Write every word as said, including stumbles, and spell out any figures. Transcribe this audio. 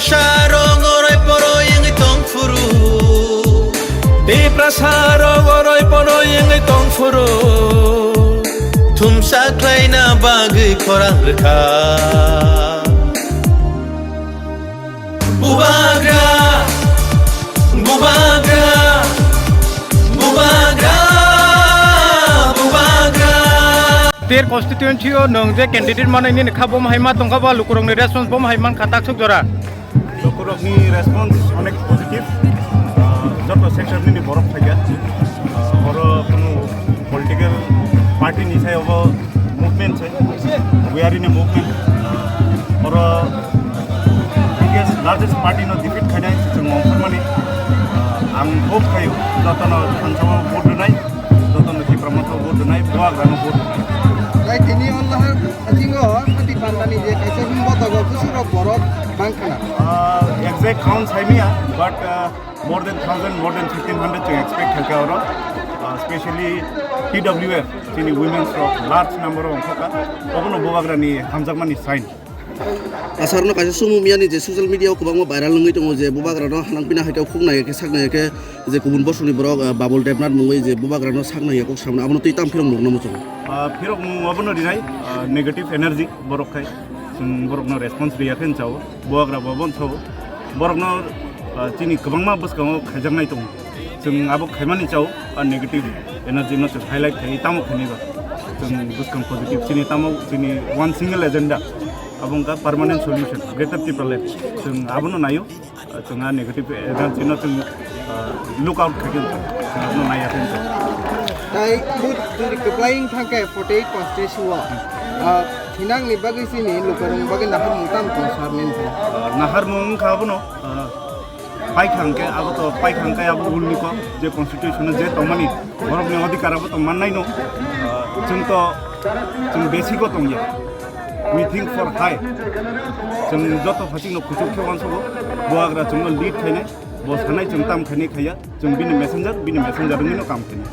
Sarong oroi poroi wngwi tong phuru. Tiprasa rok oroi poroi wngwi tong phuru. Thumsa khlaina bagwi khorang rwkha. Bubagra, bubagra, bubagra, bubagra. Ter constituency o nwng je candidate manwi nini kha bom hai ma tongkha ba lukurokni response bom hai mankha taksuk jora. Lukurokni response onek positive. Ah, joto sector nini borok phaikha. Ah, oro kunu political party ni sai obo movement se. We are in a movement. Ah, oro biggest, largest party no defeat khainai chwng ongkhormani. Ah, ang hope khaio jotono thansao vote rwnai, jotono Tipra Motha vote rwnai, Bubagrano vote rwnai. Tei tini o lahar thingo sati pandani je kaisa himbo dogo bwswk rok borok bangkhana. Ah, exact count saimaya, but, ah, more than thousand, more than fifteen hundred chwng expect khaikha oro. Ah, specially T W F, chini women's rok large number o ongkhokha. Obono Bubagrani hamjakmani sign. Asarno kaisa sumung miyani je social media o kwbangma viral wngwi tongo je Bubagrano hanang pina hai khe khuk nai khe sak nai khe je kubun bosongni borok, ah, Babul Debnath mungwi je Bubagrano sak nai khe kok samna abono twi tam phirok mung namo chwng. Ah, phirok mung obono rinai, ah, negative energy borok khai. Chwng borokno response riya khe chao. Bubagra bo bon sao. Borokno, ah, chini kwbangma bwskango khaijaknai tongo. Chwng abo khaimani chao, ah, negative energy no chwng highlight khai tamo khainai ba. Chwng bwskang positive chini tamo chini one single agenda. Abo wngkha permanent solution, Greater Tipraland. Chwng abono naio, ah, chwng ah negative energy no chwng, ah, look out khai khe chwng abono naiya khe. Tai but turi kwplai wng thang khe forty eight constituency o, ah, thinang ni bagwi chini lukurok bagwi nahar mung tam tong sar ni. Ah, nahar mung wngkha abono, ah, Paikha hwnkhe abo to, paikha hwnkhe abo ulni kok, je constitution o je tongmani, borokni odhikar abo to mannai no. Ah, chwng to, chwng basic o tongya. We think for high. Chwng joto phaising no kuchuk khe uansugo, Bubagra chwngno lead khainai, bo sanai chwng tam khainai khaiya, chwng bini messenger, bini messenger wngwi no kam khainai.